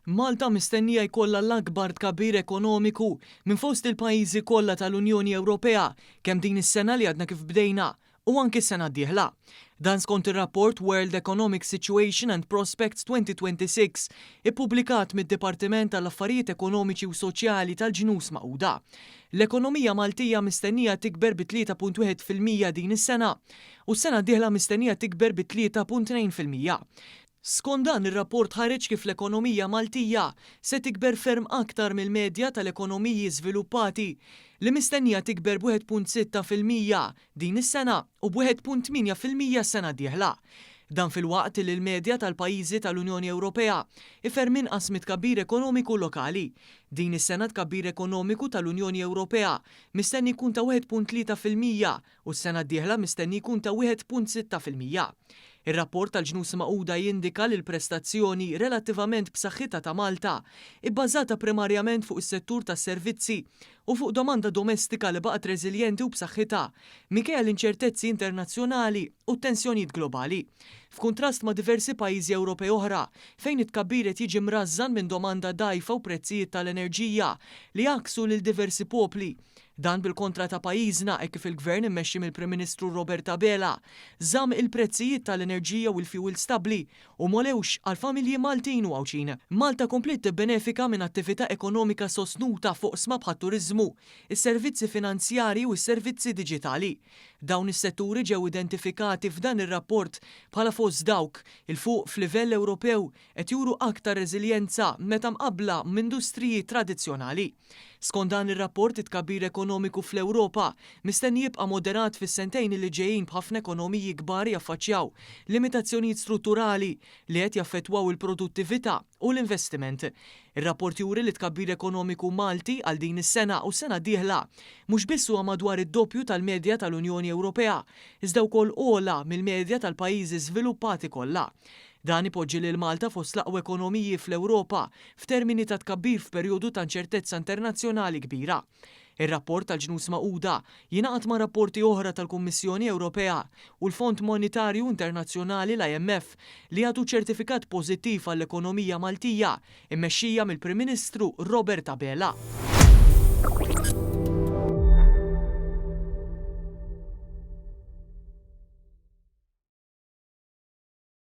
Malta mistennija jkollha l-akbar tkabbir ekonomiku minn fost il-pajjiżi kollha tal-Unjoni Ewropea kemm din is-sena li għadna kif bdejna u anki s-sena d-dieħla. Dan skont ir-rapport World Economic Situation and Prospects 2026 ippubblikat mid-Dipartiment tal-Affarijiet Ekonomiċi u Soċjali tal-Ġnus Magħquda. L-ekonomija Maltija mistennija tikber bi 3.1% din is-sena u s-sena d-dieħla mistennija tikber bi 3.2%. Skont dan ir-rapport ħareġ kif l-ekonomija Maltija se tikber ferm aktar mill-medja tal-ekonomiji żviluppati li mistennija tikber b'1.6% din is-sena u b'1.8% s-sena d-dieħla. Dan filwaqt li l-medja tal-pajjiżi tal-Unjoni Ewropea hi ferm inqas mit-tkabbir ekonomiku lokali. Din is-sena t-tkabbir ekonomiku tal-Unjoni Ewropea mistenni jkun ta' 1.3% u s-sena d-dieħla mistenni jkun ta' 1.6%. Ir-rapport tal-Ġnus Magħquda jindika li l-prestazzjoni relattivament b'saħħitha ta' Malta ibbażata primarjament fuq is-settur tas-servizzi u fuq domanda domestika li baqgħet reżiljenti u b'saħħitha minkejja l-inċertezzi internazzjonali u t-tensjonijiet globali. F'kuntrast ma' diversi pajjiżi Ewropej oħra fejn it-tkabbir qed jiġi mrażżan minn domanda dgħajfa u prezzijiet tal-enerġija li għakksu lil diversi popli. Dan bil-kontra ta' pajjiżna hekk kif il-Gvern immexxi mill-Prim Ministru Robert Abela żamm il-prezzijiet tal-enerġija u l-fjuwil stabbli u m'għolewx għall-familji Maltin u Għawdxin. Malta kompliet tibbenefika minn attività ekonomika sostnuta f'oqsma bħat-turiżmu, is-servizzi finanzjarji u s-servizzi diġitali. Dawn is-setturi ġew identifikati f'dan ir-rapport bħala fost dawk 'il fuq f'livell Ewropew qed juru aktar reżiljenza meta mqabbla m'industriji tradizzjonali. Skont dan ir-rapport it-tkabbir ekonomiku fl-Ewropa mistenni jibqa' moderat fis-sentejn li ġejjin b'ħafna ekonomiji kbar jaffaċċjaw limitazzjonijiet strutturali li qed jaffettwaw il-produttività u l-investiment. Ir-rapport juri li t-tkabbir ekonomiku Malti għal din is-sena u s-sena d-dieħla mhux biss huwa madwar id-doppju tal-medja tal-Unjoni Ewropea iżda wkoll ogħla mill-medja tal-pajjiżi żviluppati kollha. Dan ipoġġi lil Malta fost l-aqwa ekonomiji fl-Ewropa f'termini ta' tkabbir f'perjodu ta' inċertezza internazzjonali kbira. Ir-rapport tal-Ġnus Magħquda jingħaqad ma' rapporti oħra tal-Kummissjoni Ewropea u l-Fond Monetarju Internazzjonali, l-IMF, li jagħtu ċertifikat pożittiv għall-ekonomija Maltija mmexxija mill-Prim Ministru Robert Abela.